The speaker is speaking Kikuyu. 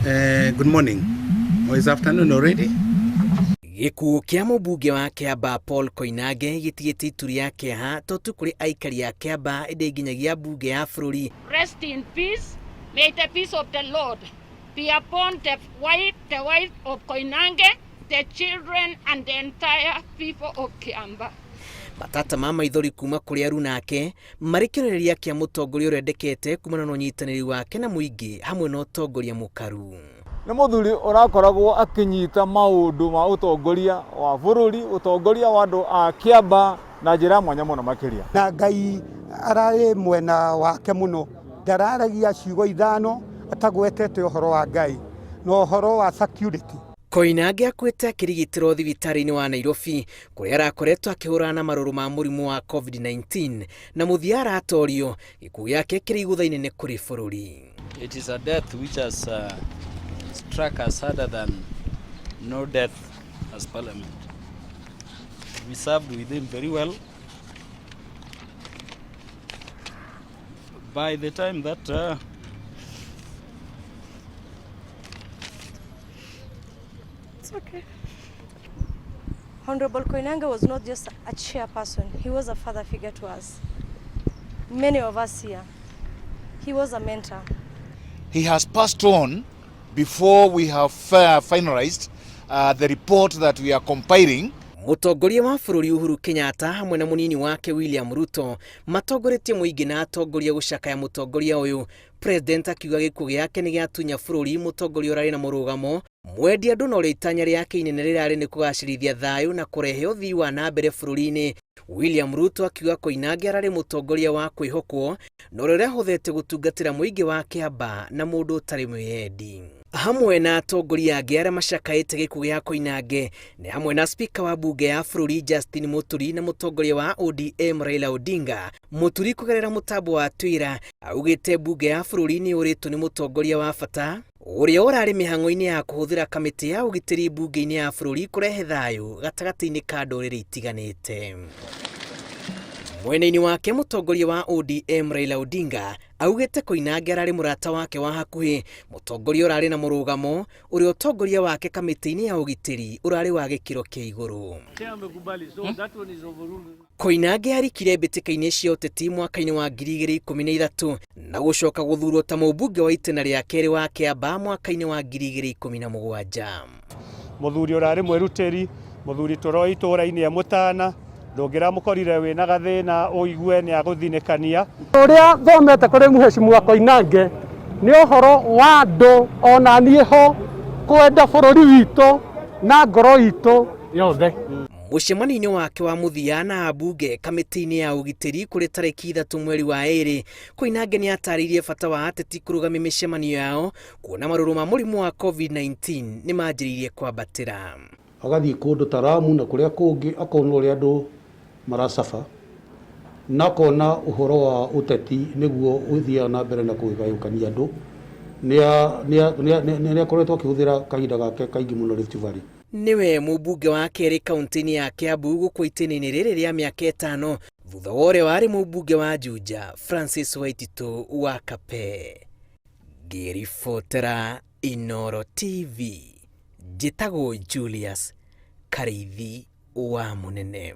Good morning. Or is afternoon already? Gĩkuũ kĩa mũmbunge wa Kĩambaa Paul Koinange gĩtigĩte itu rĩa kĩeha to tu kũrĩ aikari a Kĩambaa ĩndĩ nginyagia mbunge ya bũrũri. Rest in peace. May the peace of the Lord be upon the wife of Koinange, the children, and the entire people of Kiambaa. Matata ma maithori kuma kũrĩ aruna ake marĩ kĩonereria kĩa mũtongoria ũrĩa endekete kumana na ũnyitanĩri wake na mũingĩ hamwe na ũtongoria mũkaru. Nĩ mũthuri ũrakoragwo akĩnyita maũndũ ma ũtongoria wa bũrũri, ũtongoria wa andũ a Kĩambaa na njĩra ya mwanya mũno makĩria. Na Ngai ararĩ mwena wake mũno, ndararagia ciugo ithano atagwetete ũhoro wa Ngai na ũhoro wa security. Koinange akuĩte akĩrigitĩrwo thibitarĩ-inĩ wa Nairobi kũrĩa arakoretwo akĩhũrana na marũrũ ma mũrimũ wa COVID-19 na mũthia aratorio. Gĩkuũ gĩake kĩrĩ igũtha inene kũrĩ bũrũri. It is a death which has struck us harder than no death as Parliament. We served with him very well. By the time that It's okay. Honorable Koinange was not just a chairperson, he was a father figure to us. Many of us here. He was a mentor. He has passed on before we have finalized the report that we are compiling. Mũtongoria wa bũrũri Uhuru Kenyatta hamwe na mũnini wake William Ruto matongoretie mũingĩ na atongoria gũcakaya mũtongoria ũyũ. President akiuga gĩkuũ gĩake nĩ gĩatunya bũrũri mũtongoria ũrarĩ na mũrũgamo mwendi andũ na ũrĩa itanya rĩake inene rĩrarĩ nĩ kũgacĩrithia thayũ na kũrehe ũthii wa na mbere bũrũri-inĩ. William Ruto akiuga Koinange ararĩ mũtongoria wa kwĩhokwo na ũrĩa ũrahũthĩte gũtungatĩra mũingĩ wa Kĩambaa na mũndũ ũtarĩ mwĩyendi. Hamwe na atongoria angĩ arĩa macakaĩte gĩkuũ gĩa Koinange nĩ hamwe na spika wa bunge ya bũrũri Justin Muturi na mũtongoria wa ODM Raila Odinga. Muturi kũgerera mũtambo wa Twitter augĩte bunge ya bũrũri nĩ ũrĩtwo nĩ mũtongoria wa bata ũrĩa ũrarĩ mĩhang'o-inĩ ya kũhũthĩra kamĩtĩ ya ũgitĩri mbunge-inĩ ya bũrũri kũrehe thayũ gatagatĩ-inĩ ka ndũrĩrĩ itiganĩte. Mwena-inĩ wake, mũtongoria wa ODM Raila Odinga augĩte Koinange ararĩ mũrata wake wa hakuhĩ, mũtongoria ũrarĩ na mũrũgamo ũrĩa ũtongoria wake kamĩtĩ-inĩ ya ũgitĩri ũrarĩ wa gĩkĩro kĩa igũrũ. Koinange arikire mbĩtĩka-inĩ cia ũteti mwaka-inĩ wa 2013 na gũcoka gũthurwo ta mũmbunge wa itĩna rĩa kerĩ wa Kĩambaa mwaka-inĩ wa 2017. Mũthuri ũrarĩ mwĩrutĩri, mũthuri tũroi itũũra-inĩ e mũtana, ndũngĩramũkorire wĩna gathĩna ũigue nĩ agũthinĩkania. Ũrĩa thomete kũrĩ Mheshimiwa Koinange nĩ ũhoro wa andũ ona niĩ ho kwenda bũrũri witũ na ngoro itũ yothe. Mũcemanio-inĩ wake wa mũthia na ambunge kamĩtĩ-inĩ ya ũgitĩri kũrĩ tarĩki 3 mweri wa 2, Koinange nĩ atarĩirie bata wa ateti kũrũgamia mĩcemanio yao kuona marũrũ ma mũrimũ wa COVID-19 nĩ manjĩrĩirie kwambatĩra. Agathiĩ kũndũ ta Ramu na kũrĩa kũngĩ, akona ũrĩa andũ maracaba na akona ũhoro wa ũteti nĩguo ũthiaga na mbere na kũgayũkania andũ. Nĩ akoretwo akĩhũthĩra kahinda gake kaingĩ mũno Rift Valley. Nĩwe mũmbunge wa kerĩ kaunti-inĩ ya Kiambu gũkua itĩna-inĩ rĩrĩ rĩa mĩaka 5 thutha wa ũrĩa warĩ mũmbunge wa Juja Francis Waititu wa Kape. Ngĩribotera Inooro TV, njĩtagwo Julius Karĩithi wa Mũnene.